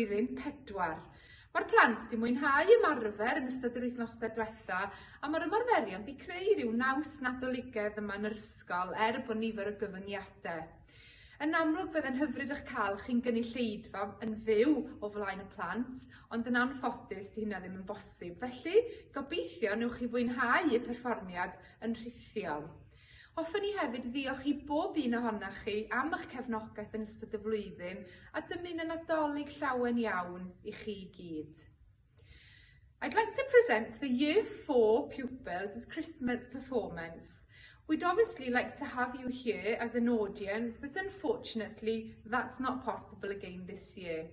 blwyddyn pedwar. Mae'r plant 'di mwynhau ymarfer yn ystod yr wythnosau diwetha a mae'r ymarferion 'di creu rhyw naws Nadoligedd yma yn yr ysgol er bod nifer o gyfyngiade. Yn amlwg fydde'n hyfryd eich cael chi'n gynulleidfa yn fyw o flaen y plant, ond yn anffodus 'di hynna ddim yn bosib. Felly, gobeithio newch chi fwynhau y perfformiad yn rhithiol. Hoffen ni hefyd ddiolch i bob un ohonoch chi am eich cefnogaeth yn ystod y flwyddyn a dymuno Nadolig llawen iawn i chi i gyd. I'd like to present the Year 4 pupils as Christmas performance. We'd obviously like to have you here as an audience, but unfortunately that's not possible again this year.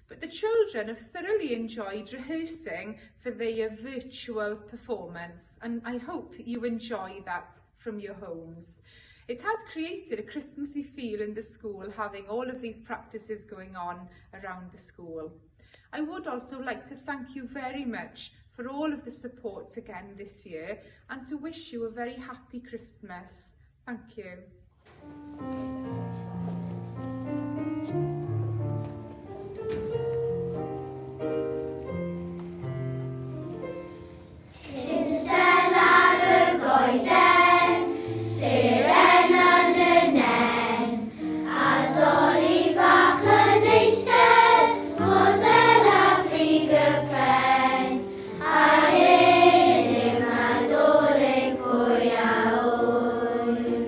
But the children have thoroughly enjoyed rehearsing for their virtual performance, and I hope you enjoy that from your homes. It has created a Christmassy feel in the school having all of these practices going on around the school. I would also like to thank you very much for all of the support again this year and to wish you a very happy Christmas. Thank you. Tinsel ar y goeden, seren yn y nen, a doli fach yn eistedd mor ddel ar frig y pren. A heddiw Nadolig pwy a ŵyr.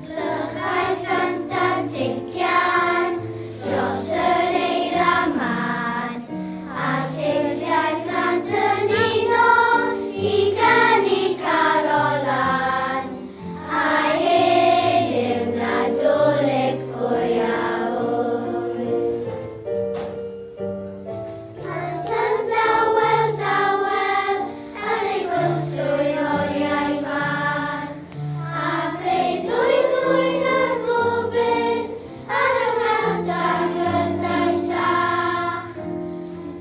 Clychau Santa'n tician dros yr eira mân, a lleisiau plant yn uno i ganu carolan. A heddiw Nadolig pwy a ŵyr. Plant yn dawel, dawel, yn ei gwsg drwy oriau bach, a breuddwyd lwyn y gofyn yn y Santa gyda'i sach.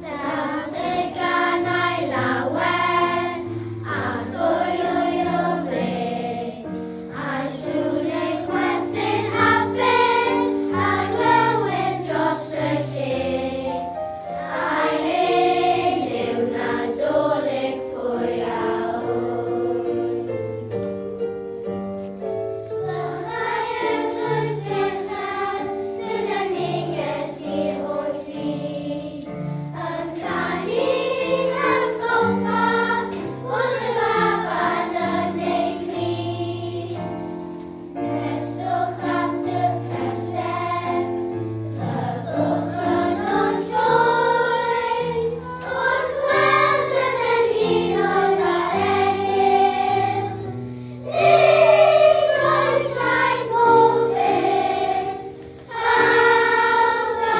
Daw teganau lawen, a phwy ŵyr o ble, a sŵn ei chwerthin hapus a glywir dros y lle. A hyn yw Nadolig pwy a ŵyr. Clychau eglwys fechan gyda neges i'r holl fyd, yn canu'n atgoffa fod y baban yn ei glud. Neswch at y preseb, llygwch yno'n llwy, wrth weld y brenhinoedd a'r engyl. Nid oes rhaid gofyn, pawb a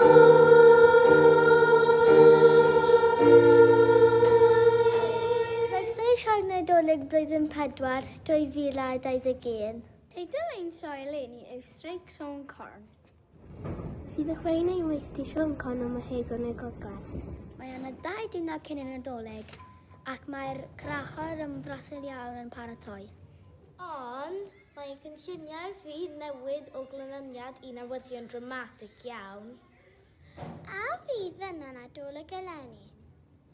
ŵyr. Croeso i Sioe Nadolig Blwyddyn 4, 2021. Teitl ein sioe eleni yw Streic Siôn Corn. Fydd y chwaraeon ein weithdy Siôn Corn am Ahegon y Gogledd. Mae yna ddau diwrnod cyn y Nadolig ac mae'r crachod yn brysur iawn yn paratoi. Ond mae cynlluniau fi newid o glynyniad i newyddion dramatig iawn. A fydd yna Nadolig eleni?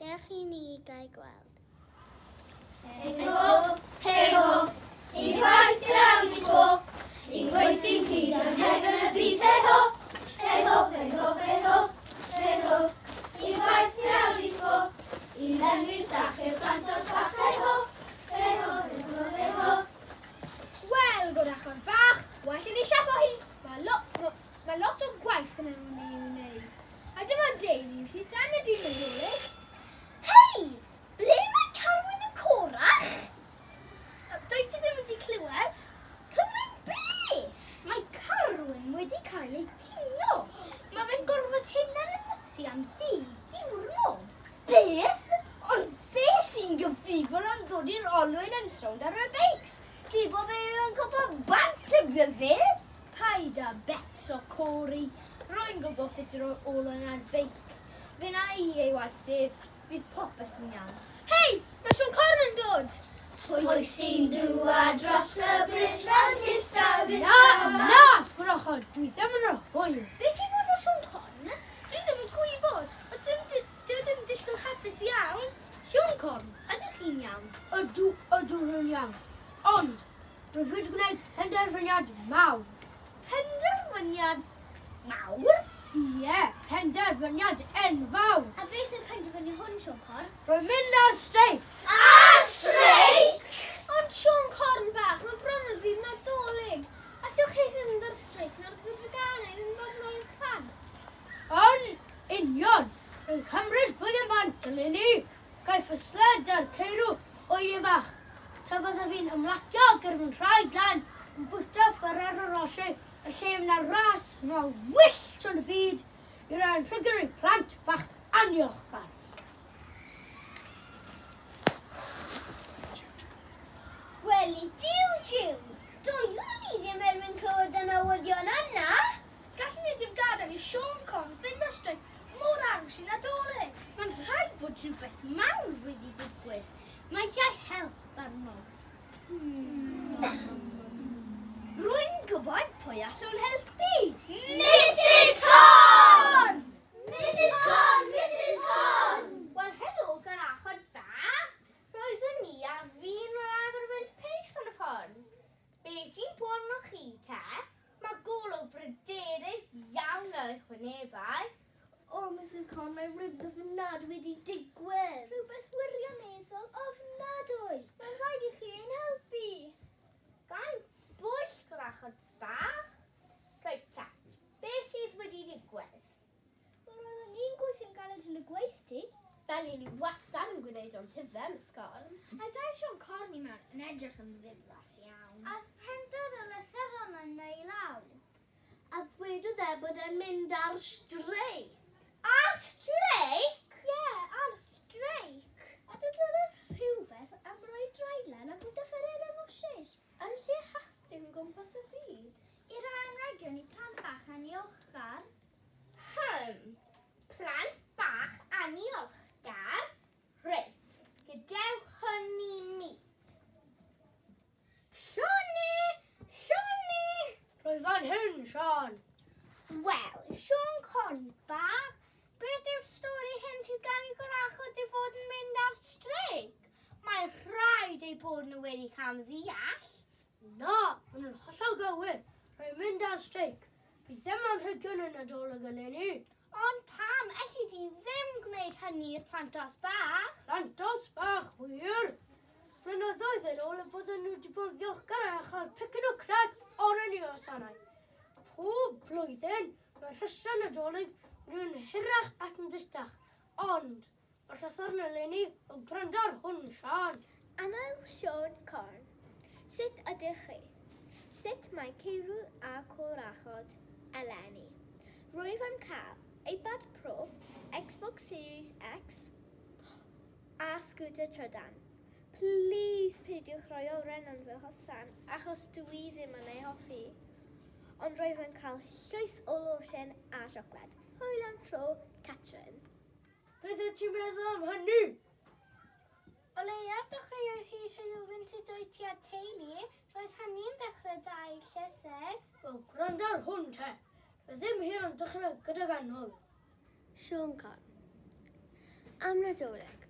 Dewch i ni gael gweld. Hei ho, hei ho, i gwaith drawn i sbo, i gwaith i'n cyd yn hefyd y byd, hei ho, hei ho, hei ho, hei ho, hei ho, i gwaith drawn i sbo, i lenwi sach i'r plant bach, hei ho, hei ho, hei ho, hei ho. Wel, gwrachod bach, well i ni siapo hi. Mae lo, ma, ma lot o gwaith gyda ni i'w wneud. A dim ond deulu sy'n san y dyn Nadolig. Hei! Ble mae Carwyn y Corach? Dwyt ti ddim wedi clywed? Clywed beth? Mae Carwyn wedi cael ei pinio. Mae fe'n gorfod hunan ynysu am di diwrnod. Beth? Ond beth sy'n gyfrifol am ddod i'r olwyn yn sownd ar y beics? Dwi bod fe yn gwybod bant y bydde? Paid â becso, Corey. Rwy'n gwybod sut yr olwyn ar beic. Fe na i ei waith ef. Bydd popeth yn iawn. Hei! Mae Siôn Corn yn dod! Pwy sy'n dŵad dros y bryn fel distaw, Na, distaw na, gwrachod, dwi ddim yn yr hwyl. Beth sy'n bod â Siôn Corn? Dwi ddim yn gwybod. Ond ddim, dwi ddim yn disgwyl hapus iawn. Siôn Corn, ydych chi'n iawn? Ydw, ydw rwy'n iawn. Ond, rwyf wedi gwneud penderfyniad mawr. Penderfyniad mawr? Ie, penderfyniad enfawr. A beth yw'r penderfyniad hwn, Siôn Corn? Rwy'n mynd ar streic. Ar streic! Ond Siôn Corn bach, mae bron yn ddydd Nadolig. Allwch chi ddim mynd ar streic na'r ddeganau ddim bod roi'r plant. Yn union, rwy'n cymryd blwyddyn bant eleni. Caiff y sled a'r ceirw oedi bach. Tra byddaf fi'n ymlacio gyda fy nhraed lan yn bwyta Ferrero Rocher y lle yna ras mor wyllt yn y byd i roi anrhegion i'r plant bach anniolchgar. Wel, i jiw jiw! Doeddwn i ddim erbyn clywed y newyddion yna! Gallwn ni ddim gadael i Siôn Corn fynd ar streic mor agos i Nadolig. Mae'n rhaid bod rhywbeth mawr wedi digwydd. Mae eisiau help arno. Rwy'n gwybod pwy allwn helpu. Mrs Corn! Mrs Corn! Mrs Corn! Wel, helo, gorachod bach. Roeddwn ni ar fin yr agor fynd pace yn y ffordd. Be sy'n bod arnoch chi te? Mae golwg bryderus iawn ar eich wynebau. O, Mrs Corn, mae rhywbeth ofnadwy wedi digwydd. Rhywbeth wirioneddol ofnadwy! Mae'n rhaid i chi ein helpu! Gan bwyll gorachod bach. Reit te, be sydd wedi digwydd? Wel, roeddwn ni'n gweithio'n galed yn y gweithdy. Fel i ni wastad yn gwneud o'n tyfe, Miss Corn. A daeth Siôn Corn i mewn yn edrych yn ddiflas iawn. A pendrodd y lythyron yn ei law. A ddwedodd e bod e'n mynd ar streic. Ar streic? Ie, yeah, ar streic. A dydodd rhywbeth am roi draedlan a bwyta Ferrero Rochers. Yn lle hastyn gwmpas y byd. I roi anrhegion i plant bach aniolchgar. Plant bach aniolchgar. Reit, gadewch hwn i mi. Sioni! Sioni! Rwy fan hyn, Siân. Wel, Siôn Corn bach, beth yw'r stori hyn sydd gan i gorachod i fod yn mynd ar streic? Mae rhaid eu bod nhw wedi camddeall. Na, maen nhw'n hollol gywir. Rwy'n mynd ar streic. Bydd ddim anrhegion yn Nadolig eleni. Ond pam elli di ddim gwneud hynny i'r plantos bach? Plantos bach, wir. Blynyddoedd yn ôl y bydden nhw wedi bod yn ddiolchgar a chael pecyn o craig oren i osanau. Pob blwyddyn, mae rhestrau Nadolig wedi mynd yn hirach ac yn ddistach. Ond, mae'r llythyr eleni yn gwrando ar hwn, Siân. Annwyl Siôn Corn, sut ydych chi? Sut mae ceirw a corachod eleni? Rwyf am cael iPad Pro, Xbox Series X a scooter trydan. Please peidiwch rhoi oren yn fy hosan, achos dwi ddim yn ei hoffi. Ond rwyf yn cael llwyth o losin a siocled. Hwyl am tro, Catrin. Beth wyt ti'n meddwl am hynny? O leiaf dechreuodd hi trwy ofyn sut wyt ti a teulu, roedd hynny'n dechrau da i'r llythyr. Wel, gwrando ar hwn te. Fe ddim hir yn dechrau gydag annwyl. Siôn Corn. Am Nadolig.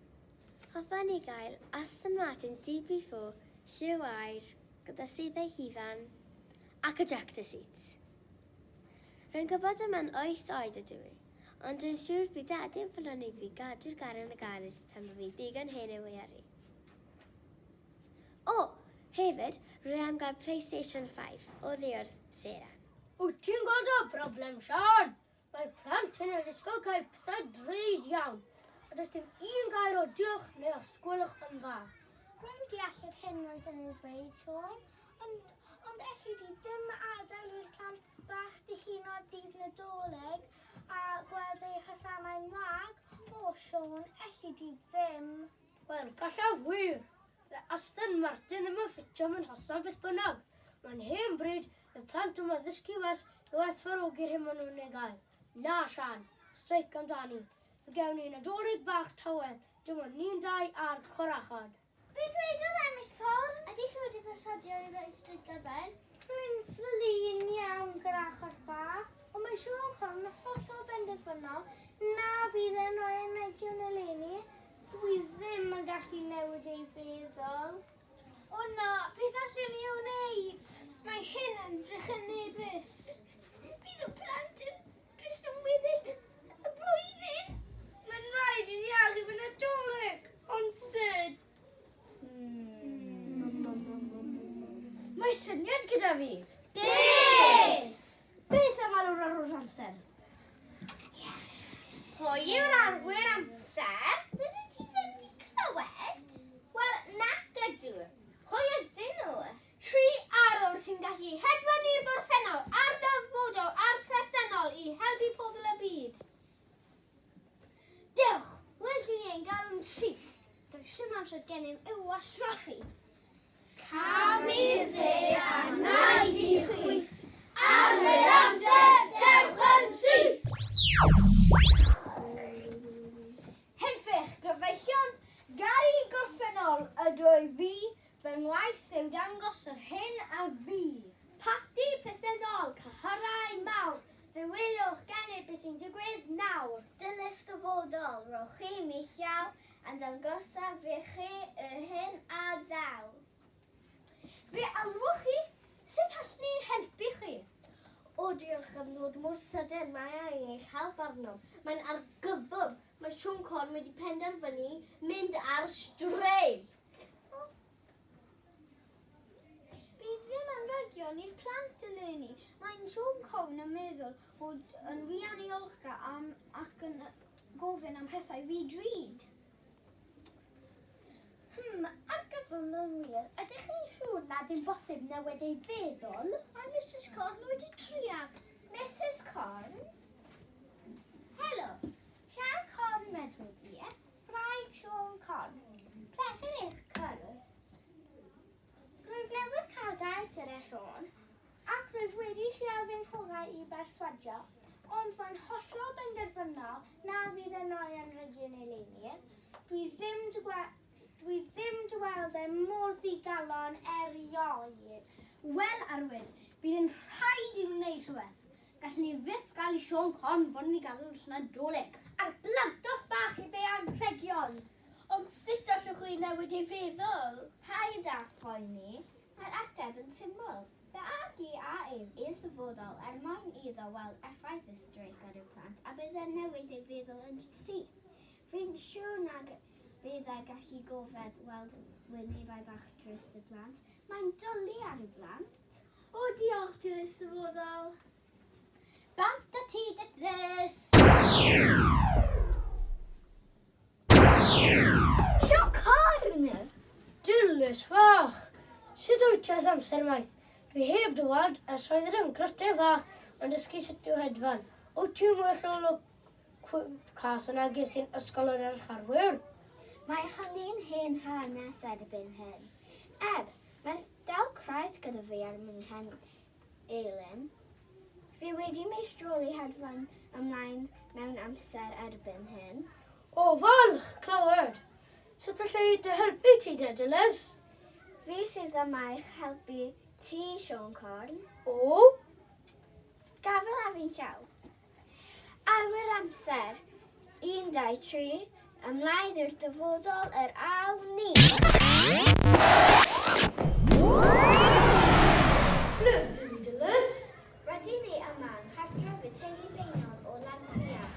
Hoffwn i gael Aston Martin DB4 lliw aur gyda seddau hufan ac ejector seats. Rwy'n gwybod yma'n 8 oed ydw i, ond dwi'n siŵr bydd dad yn fodloni fi gadw'r gar yn y garej tan bod fi'n ddigon hen i'w yrru. O, hefyd, rwy am gael PlayStation 5 oddi wrth Sarah. Wyt ti'n gweld y broblem, Siân? Mae'r plant hyn yn ysgol cael pethau drud iawn, a does dim un gair o diolch neu osgwelwch yn dda. Rwy'n deall yr hyn rwyt yn ei ddweud, Siôn, ond, ond elli di ddim adael i'r plant bach dihuno dydd Nadolig a gweld eu hosanau'n wag. O, Siôn, elli di ddim. Wel, gallaf wir. Fy Aston Martin ddim yn ffitio mewn hosan beth bynnag. Mae'n hen bryd i'r plant yma ddysgu wers i werthfawrogi'r hyn maen nhw'n ei gael. Na, Siân, streic amdani. Fe gewn ni Nadolig bach tawel, dim ond ni'n dau a'r corachod. Be dwedodd e, Miss Corn? Ydych chi wedi perswadio i roi streic ar ben? Rwy'n flin iawn gyda chorff bach, ond mae Siôn Corn yn hollol benderfynol na fydd e'n rhoi anrhegion eleni. Dwi ddim yn gallu newid ei feddwl. O na, beth allwn ni ei wneud? Mae hyn yn drychinebus. Bydd y plant yn drist am weddill y blwyddyn. Mae'n rhaid i ni achub y Nadolig, ond sut? Mae syniad gyda fi. Beth? Beth am alw'r arwr amser? Pwy yw'r arwyr amser? Bydde ti ddim wedi clywed? Wel, nac ydw. Pwy ydyn nhw? Tri arwr sy'n gallu hedfan i'r gorffennol a'r dyfodol a'r presennol i helpu pobl y byd. Dewch, well i ni ein galw'n syth. Does dim amser gennym i'w wastraffu. Cam i'r dde a naid i'r chwith. Arwyr amser, dewch yn syth! Henffych, gyfeillion, Gary Gorffennol ydw i fi, fy ngwaith yw dangos yr hyn a fi. Parti presennol, cyhyrau mawr. Fe welwch gennyf beth sy'n digwydd nawr. Dylys dyfodol, rhowch chi mi llaw, a dangosaf fi chi y hyn a ddaw. Fe alwch chi, sut allwn ni helpu chi? O, diolch am ddod mor sydyn, mae angen eich help arnom. Mae'n argyfwng. Mae Siôn Corn wedi penderfynu mynd ar streic. Bydd ddim anrhegion i'r plant eleni. Mae'n Siôn Corn yn meddwl bod yn rhy aniolchgar am, ac yn gofyn am pethau rhy drud. Argyfwng yn wir. Ydych chi'n siŵr nad yw'n bosib newid ei feddwl? Mae Mrs Corn wedi trial. Mrs Corn? Helo, Sian Corn medrwydd i, Gwraig Siôn Corn. Pleser eich cwrdd. Rwyf newydd cael gair gyda Siôn, ac rwyf wedi trial fy nghorau i berswadio, ond mae'n hollol benderfynol na fydd e'n rhoi anrhegion eleni. Dwi ddim 'di gwe- dwi ddim 'di weld e mor ddigalon erioed. Wel, Arwyn, bydd yn rhaid i ni wneud rhywbeth. Gallwn ni fyth gael i Siôn Corn fod yn ei gadw dros Nadolig. A'r blantos bach heb ei anrhegion. Ond sut allwch chi newid ei feddwl? Paid â phoeni, mae'r ateb yn syml. Fe ag i a ef i'r dyfodol er mwyn iddo weld effaith y streic ar y plant a bydd e'n newid ei feddwl yn syth. Fi'n siŵr nag bydd e gallu gofed weld wynebau bach drist y plant. Mae'n dwlu ar y blant. O, diolch, Dilys Dyfodol. Bant a ti, Dilys! Siôn Corn! Dilys fach! Sut wyt ti ers amser maith? Dwi heb dy weld ers roedd yn grytau fach yn dysgu sut i'w hedfan. Wyt ti'n well o lwc cas yna ges i'n ysgol yr archarwyr? Mae hynny'n hen hanes erbyn hyn. Er, mae dal craidd gyda fi ar mhen Elin. Fi wedi meistroli hedfan ymlaen mewn amser erbyn hyn. O, falch, clywed! Sut allai i dy helpu ti de, Dilys? Fi sydd yma i'ch helpu ti, Siôn Corn. O, Gafel ar fi'n llaw. Arwyr amser. 1, 2, 3. Ymlaen i'r dyfodol yr awn ni. ble ydyn ni, Dilys? Rydyn ni yma yng nghartref y teulu Beunon o Landrïach.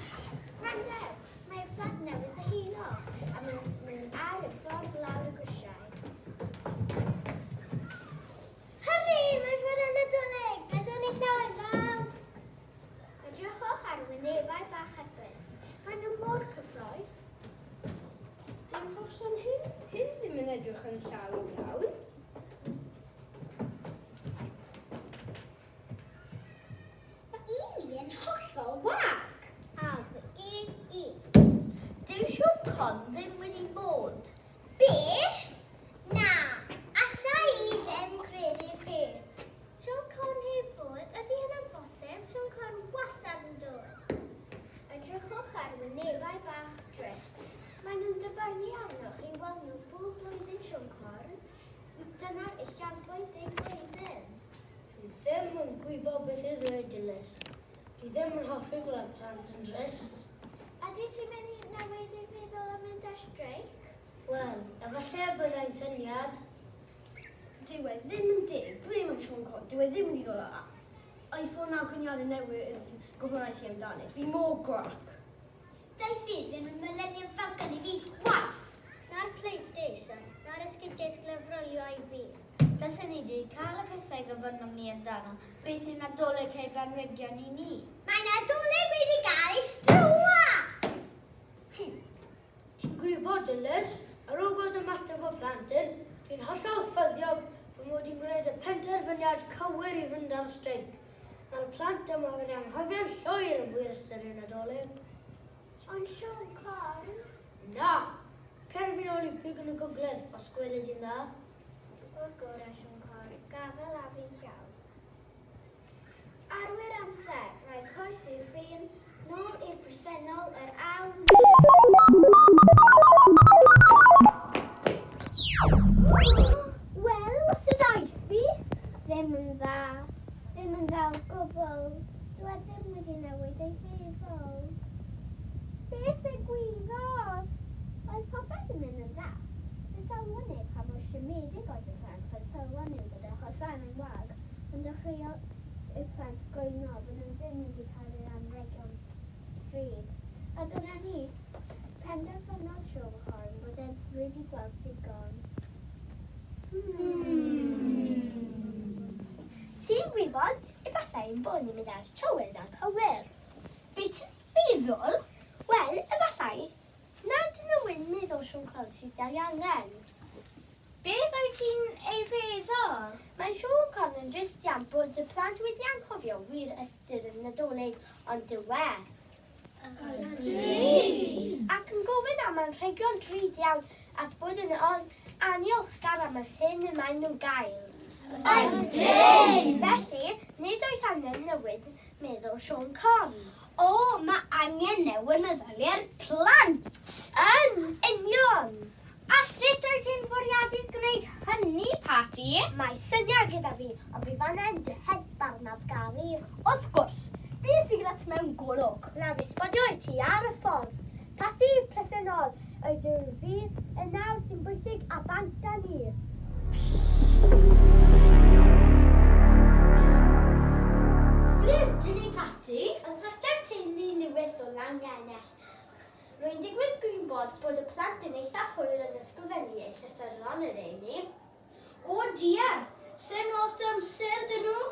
Gwrandewch, mae'r plant newydd ddihuno a maen nhw'n ar y ffordd lawr y grisiau. Hurry, mae'n ffordd yn Nadolig! Nadolig llawen, bawb! Edrychwch ar wynebau bach hapus. Maen nhw mor cyffrous. Dim noson hyn, hyn ddim yn edrych yn llawn iawn. Mae un i yn hollol wag. A fy un i. Dyw Siôn Corn ddim wedi bod. Beth? Na, alla i ddim credu'r peth. Siôn Corn heb fod, ydy hynna'n bosib? Siôn Corn wastad yn dod. Edrychwch ar wynebau bach drist. Maen nhw'n dibynnu arnoch i weld nhw bob blwyddyn, Siôn Corn. Dyna'r uchafbwynt eu blwyddyn. Dwi ddim yn gwybod beth i ddweud, Dilys. Dwi ddim yn hoffi gweld plant yn drist. Ydy ti'n mynd i newid ei feddwl a mynd ar streic? Wel, efallai y byddai'n syniad. Dyw e ddim yn deg. Ble mae Siôn Corn? Dyw e ddim wedi dod â iPhone 9 cyniadau newydd gofynnais i amdanynt. Fi mor grac. Daeth fi ddim yn Millennium Falcon i fi chwaith! Na'r PlayStation, na'r esgidiau sglefrolio i fi. Tasen ni 'di cael y pethau gofynnom ni amdano, beth yw Nadolig heb anrhegion i ni? Mae Nadolig wedi gael ei strywa! Ti'n gwybod, Dilys, ar ôl gweld ymateb y plentyn, dwi'n hollol ffyddiog fy mod i'n gwneud y penderfyniad cywir i fynd ar streic. Mae'r plant yma wedi anghofio'n llwyr am wir ystyr y Nadolig. Ond Siôn Corn? Na! Cer fi nôl i Pig yn y Gogledd, os gweli di'n dda. O'r gorau, Siôn Corn, gafael ar fi'n llaw. Arwyr amser, rhoi coes i'r ffin, nôl i'r presennol yr awn ni. Wel, sut aeth fi? Ddim yn dda. Ddim yn dda o gwbl. Dw e ddim wedi newid ei feddwl. Beth ddigwyddodd? Oedd popeth yn mynd yn dda. Fe sylwon ni pa mor siomedig oedd y plant pan sylwon nhw bod y hosanau'n wag, ond dechreuodd y plant gwyno bod nhw ddim wedi cael yr anrhegion drud. A dyna ni. Penderfynodd Siôn Corn bod e wedi gweld digon. Ti'n gwybod, efallai ein bod ni'n mynd ar tywydd anghywir. Be ti'n feddwl? Wel, efallai nad newid meddwl Siôn Corn sydd ei angen. Beth wyt ti'n ei feddwl? Mae Siôn Corn yn drist iawn bod y plant wedi anghofio wir ystyr y Nadolig, ond dyw e. Ydy! Ac yn gofyn am anrhegion drud iawn ac bod yn anniolchgar am yr hyn y maen nhw'n gael. Ydyn! Felly, nid oes angen newid meddwl Siôn Corn. O, mae angen newid meddyliau'r plant! Yn union! A sut wyt ti'n bwriadu gwneud hynny, Pati? Mae syniad gyda fi, ond bydd angen dy help arnaf, Gari. Wrth gwrs, beth sydd gyda ti mewn golwg? Na fi sbodio i ti ar y ffordd. Pati presennol ydw fi, y nawr sy'n bwysig a bant â ni. Ble ydyn ni, Pati? Yng nghartref teulu Lewis o Langennell. Rwy'n digwydd gwybod bod y plant yn eithaf hwyr yn ysgrifennu eu llythyron eleni. O diar, sdim lot o amser 'da nhw.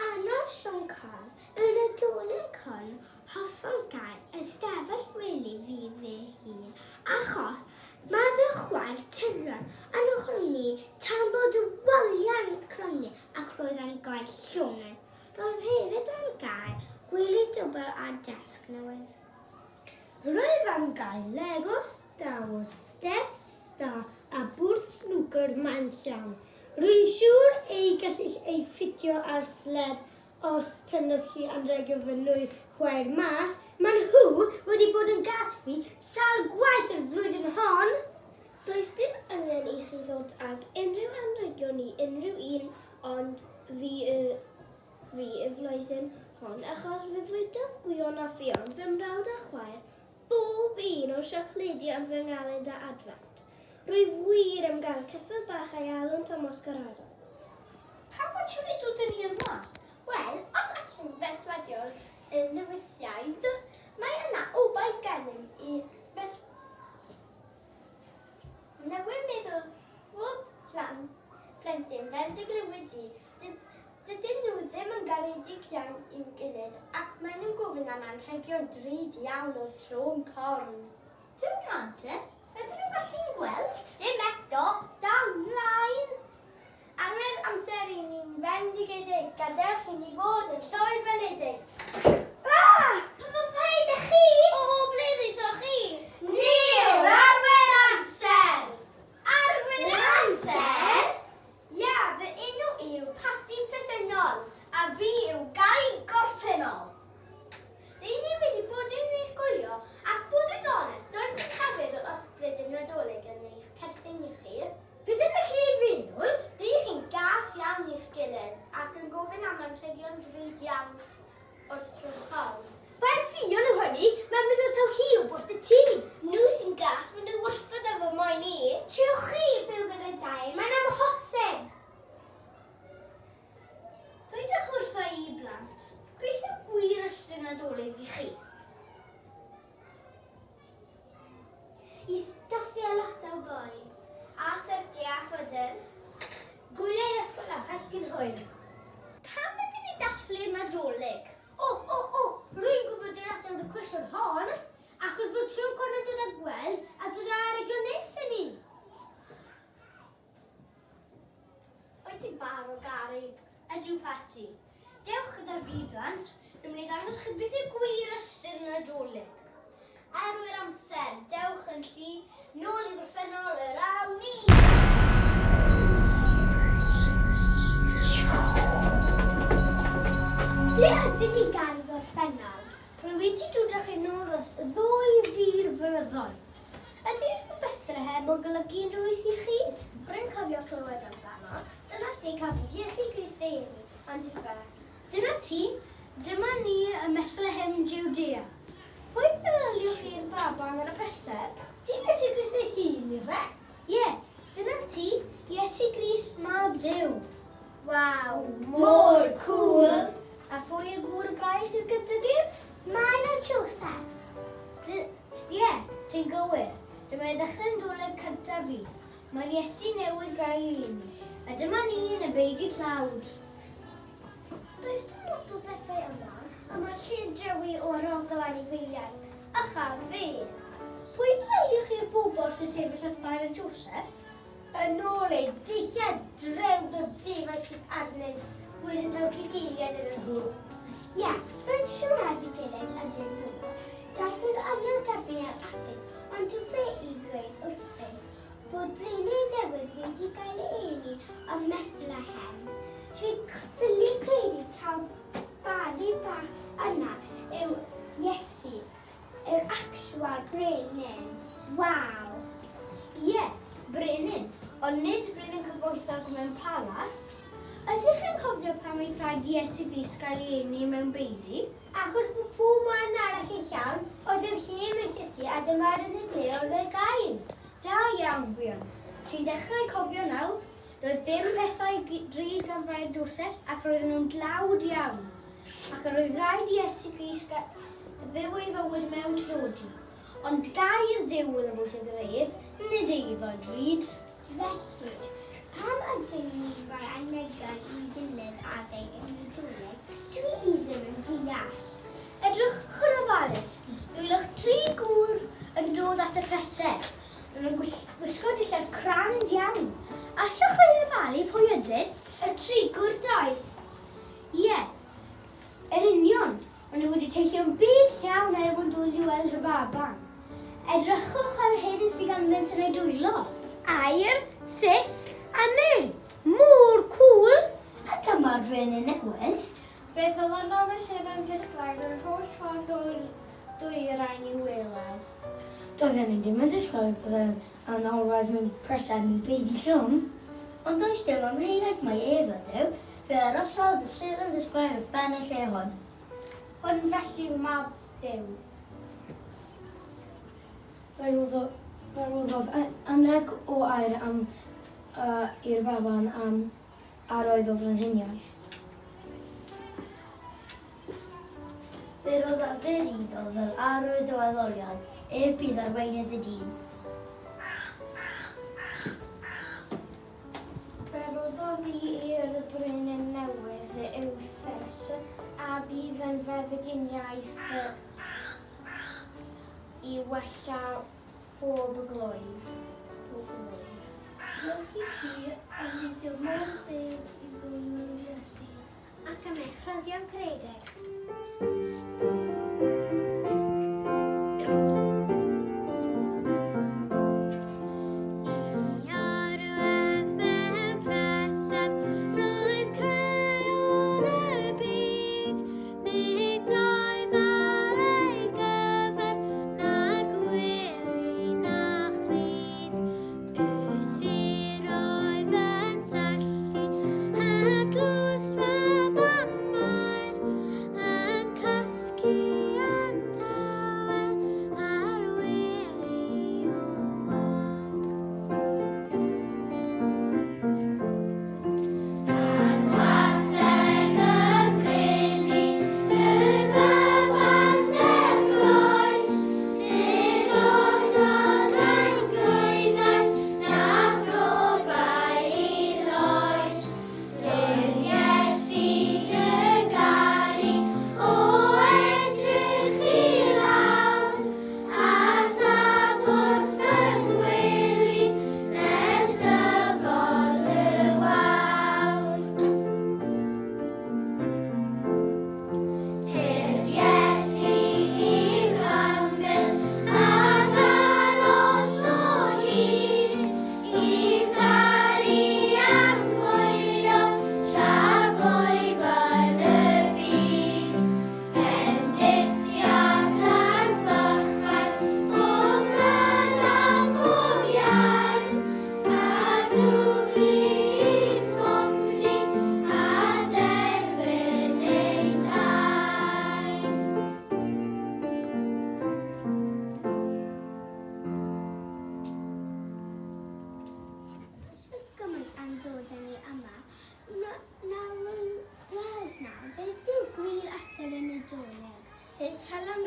Anos Siôn Corn, y Nadolig hwn hoffwn gael ystafell wely fi fy hun achos mae fy chwaer Tyrion yn crwnu tan bod y waliau'n crwnu ac roedd e'n gael llonydd. Roedd hefyd am gael gwely dwbl a desg newydd. Rwyf am gael Lego Star Wars, Death Star a bwrdd snwcer man llawn. Rwy'n siŵr eu gallwch ei ffitio ar sled os tynnwch chi anrhegion fy nwy chwaer mas. Maen nhw wedi bod yn gas fi sawl gwaith yr flwyddyn hon! Does dim angen i chi ddod ag unrhyw anrhegion i unrhyw un ond fi y fi y flwyddyn hon achos fe fwydodd Gwion a Ffion, fy mrawd a chwaer, bob un o'r siocledi yn fy nghalendr Adfent. Rwyf wir am gael ceffyl bach a'i alw'n Tomos Caradog. Pam bod ti wedi dod â ni yma? Wel, os allwn berswadio'r Lewisiaid, mae yna obaith gennym i bers... Newydd meddwl pob plant, plentyn fel dy glywyd di, dydyn nhw ddim yn garedig iawn i'w gilydd ac maen nhw'n gofyn am anrhegion drud iawn wrth Siôn Corn. Dim plant te, ydyn nhw'n gallu'n gweld? Dim eto, dal mlaen! Arfer amser i ni'n fendigedig, gadewch i ni fod yn llwyr feledig. Ah! Pa pa ydych chi? O, ble ddaethoch chi? Ni yw'r arfer amser! Arwyr amser? Ia, fy enw i yw Pati Presennol, a fi yw Gary Gorffennol. Ry'n ni wedi bod yn eich gwylio, ac bod yn onest, does dim Nadolig i chi? I stwffio lot o bwyd. A thyrci a phwdin. Gwyliau'r ysgol a chysgu'n hwyr. Pam ydyn ni'n dathlu Nadolig? O, o, o! Rwy'n gwybod yr ateb i'r cwestiwn hon, achos bod Siôn Corn yn dod â gweld a dod â aregion neis i ni. Wyt ti'n barod, Gari? Ydw, Pati. Dewch gyda fi, blant. Rwy'n mynd i ddangos chi beth yw gwir ystyr Nadolig. Ar wir amser, dewch yn llu, nôl i gorffennol yr awn ni! Ble ydyn ni gan gorffennol? Rwy wedi dod â chi nôl dros ddwy fil flynyddoedd. Ydy enw Bethlehem yn golygu unrhyw beth i chi? Rwy'n cofio clywed amdano. Dyna lle cafodd Iesu Grist ei eni, on'd ife? Dyna ti, dyma ni ym Methlehem Jwdea. Pwy feddyliwch chi'r baban ar y preseb? Dim Iesu Grist ei hun, ife? Ie, dyna ti, Iesu Grist, Mab Duw. Waw, mor cŵl! A phwy yw gŵr y brau sydd gydag ef? Maen a Joseph. Ie, ti'n gywir. Dyma ei ddechrau Nadolig cyntaf fi. Mae'r Iesu newydd gael ei eni, a dyma ni yn y beudy tlawd. Does dim lot o bethau yma, a mae'r lle'n drewi o arogl anifeiliaid. Ych a fi! Pwy feddyliwch chi'r bobl sy'n sefyll wrth Mair a Joseph? Yn ôl eu dillad drewd o defaid sydd arnynt, wedyn taw bugeiliaid ydyn nhw. Ie, rwy'n siŵr mai bugeiliaid ydyn nhw. Daeth yr angel Gabriel atynt, ond dyw fe i ddweud wrthynt bod brenin newydd wedi gael ei eni ym Methlehem. Dwi ffili credu taw babi bach yna yw Iesu, yr actual brenin. Waw! Ie, brenin, ond nid brenin cyfoethog mewn palas. Ydych chi'n cofio pam oedd rhaid i Iesu Grist gael ei eni mewn beudy? Achos bod pob man arall yn llawn, oedd ddim lle mewn llety a dyma'r unig le oedd ar gael. Da iawn, Gwion. Ti'n dechrau cofio nawr. Doedd dim pethau drud gan Fair Joseph ac roedden nhw'n dlawd iawn. Ac yr oedd rhaid i Iesu Grist fyw ei fywyd mewn tlodi. Ond gair Duw oedd yn bwysig iddo ef, nid eiddo drud. Felly, pam ydyn ni'n rhoi anrhegion i'n gilydd adeg y Nadolig? Dwi ddim yn deall. Edrychwch yn ofalus. Mi welwch dri gŵr yn dod at y preseb. Maen nhw'n gwisgo dillad crand iawn. Allwch chi ddyfalu pwy ydynt? Y tri gŵr doeth. Ie, yn union. Maen nhw wedi teithio'n bell iawn er mwyn dod i weld y baban. Edrychwch ar yr hyn sydd ganddynt yn eu dwylo. Aur, thus a myrrh. Mor cŵl! A dyma'r brenin newydd. Fe ddylynodd y seren ddisglair yr holl ffordd o'r dwyrain i'w weled. Doedden ni ddim yn disgwyl y byddai'n yn orwedd mewn preseb mewn beudy llwm. Ond does dim amheuaeth mai ef ydyw, fe arosodd y seren ddisglair wrth ben y lle hwn. Hwn felly yw Mab Duw. Fe roddodd anrheg o aur am i'r baban am arwydd o frenhiniaeth. Fe roddodd yr iddo fel arwydd o addoliad, ef bydd arweinydd y dyn. Fe roddodd i i'r brenin newydd Euthus, a bydd yn feddyginiaeth i wella phob glwyf. Diolch i chi am deithio mor bell i ddod i weld Iesu. Ac am eich rhoddion caredig.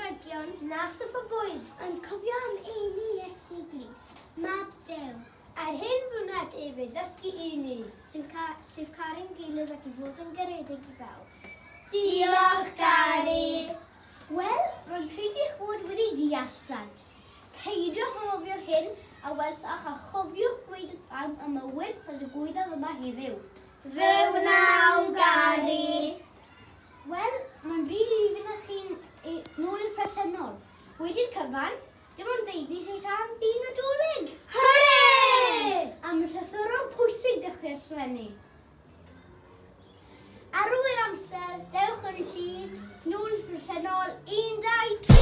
anrhegion. Na stwff o bwyd. Ond cofio am eni Iesu Grist, Mab Duw. A'r hyn wnaeth ef ei ddysgu i ni. Sef, ca sef caru'n gilydd ac i fod yn garedig i bawb. Diolch, Gari! Wel, rwy'n credu eich bod wedi deall, plant. Peidiwch anghofio'r hyn a welsoch a chofiwch ddweud wrth bawb am y wyrth a ddigwyddodd yma heddiw. Fe wnawn, Gari! Wel, mae'n bryd i fi fynd â chi'n nôl i'r presennol. Wedi'r cyfan, dim ond ddeuddi sy'n rhan ddydd Nadolig! Hwrê! Am y llythyron pwysig dechrau ysgrifennu. Ar ôl amser, dewch yn llu, nôl i'r presennol, 1, 2, 3!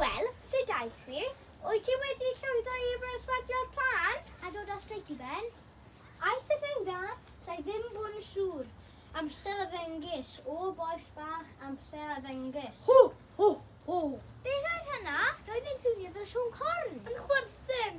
Wel, sut aeth hi? Wyt ti wedi llwyddo i berswadio'r plant? A dod â streic i ben? Aeth y thing dda, llai ddim bod yn siŵr. Amser a ddengys, o bois bach, amser a ddengys. Ho, ho, ho! Beth oedd hynna? Roedd e'n swnio fel Siôn Corn. Yn chwerthin!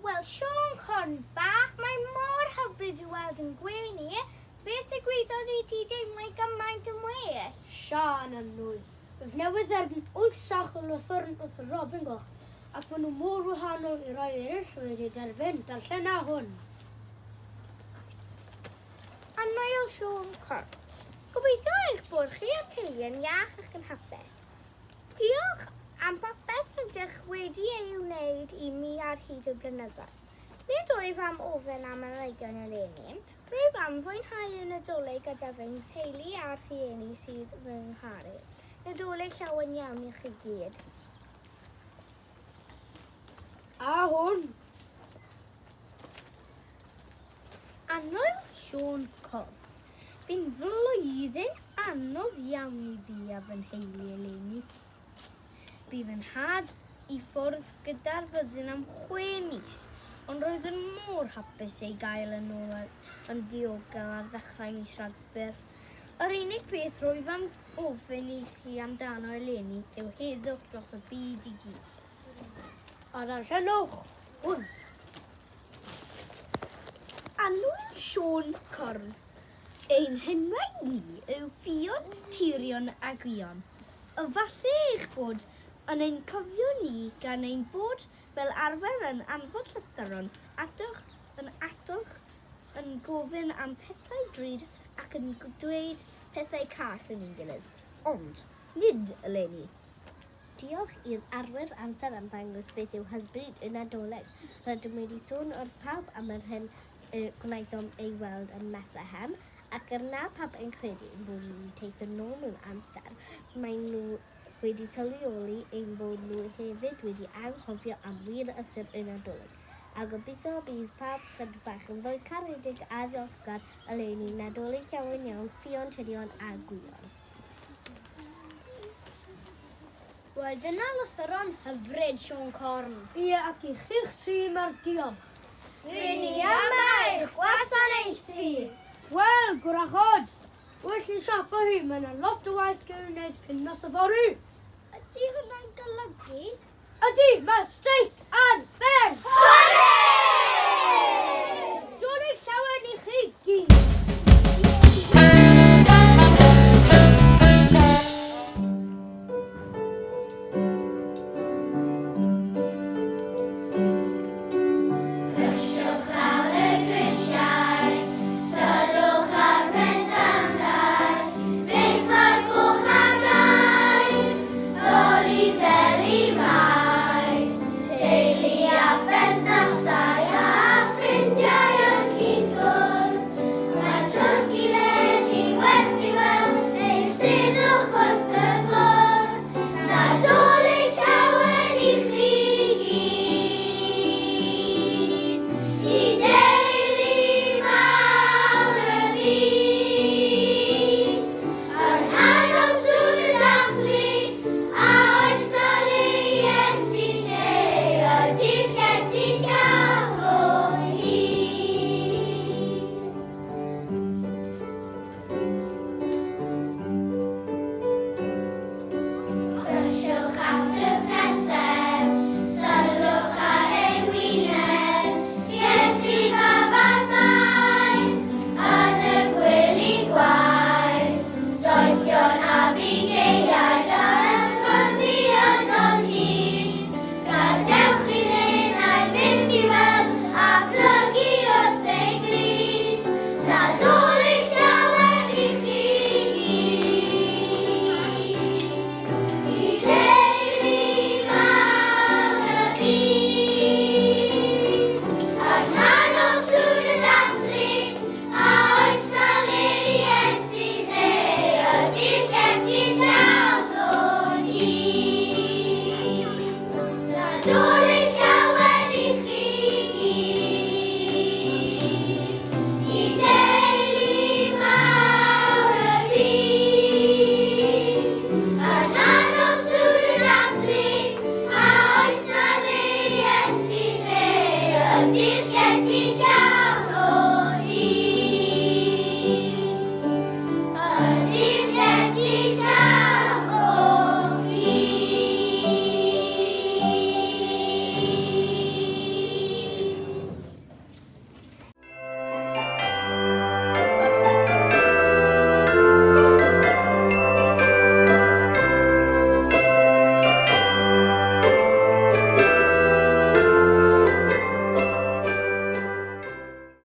Wel, Siôn Corn bach, mae mor hyfryd i weld yn gwenu. Beth ddigwyddodd i ti deimlo gymaint yn well? Siân annwyl. Rwyf newydd dderbyn wyth sach o lythyrn wrth Robin Goch, ac maen nhw mor wahanol i rai eraill wedi eu derbyn. Darllena hwn. Annwyl Siôn Corn. Gobeithio eich bod chi a'r teulu yn iach ac yn hapus. Diolch am bopeth rydych wedi ei wneud i mi ar hyd y blynyddoedd. Nid wyf am ofyn am anrhegion eleni, rwyf am fwynhau y Nadolig gyda fy nheulu a'r rhieni sydd fy ngharu. Nadolig llawen iawn i chi gyd. A hwn. Annwyl Siôn Corn. Bu'n flwyddyn anodd iawn i fi a fy nheulu eleni. Bu fy nhad i ffwrdd gyda'r fyddin am chwe mis, ond roedd yn mor hapus ei gael yn ôl yn ddiogel ar ddechrau mis Rhagfyr. Yr unig beth rwyf am ofyn i chi amdano eleni yw heddwch dros y byd i gyd. A darllenwch hwn. Annwyl Siôn Corn. Ein henwau ni yw Ffion, Tirion a Gwion. Efallai eich bod yn ein cofio ni gan ein bod fel arfer yn anfon llythyron atoch yn atoch yn gofyn am pethau drud ac yn dweud pethau cas yn ein gilydd. Ond, nid eleni. Diolch i'r arwyr amser am ddangos beth yw hysbryd y Nadolig. Rydym wedi sôn wrth pawb am yr hyn y gwnaethom ei weld ym Methlehem, ac er na pawb yn credu ein bod ni wedi teithio nôl mewn amser, maen nhw wedi sylweddoli ein bod nhw hefyd wedi anghofio am wir ystyr y Nadolig. A gobeithio bydd pawb chydig bach yn fwy caredig a diolchgar eleni. Nadolig llawen iawn, Ffion, Tirion a Gwion. Wel, dyna lythyron hyfryd, Siôn Corn. Ie, ac i chi'ch tri mae'r diolch. Rŷn ni yma i'ch gwasanaethu. Wel, gwrachod, well ni siapo hi, mae yna lot o waith i'w wneud cyn nos yfory. Ydy hwnna'n golygu? Ydy, mae streic ar ben! Hwrê!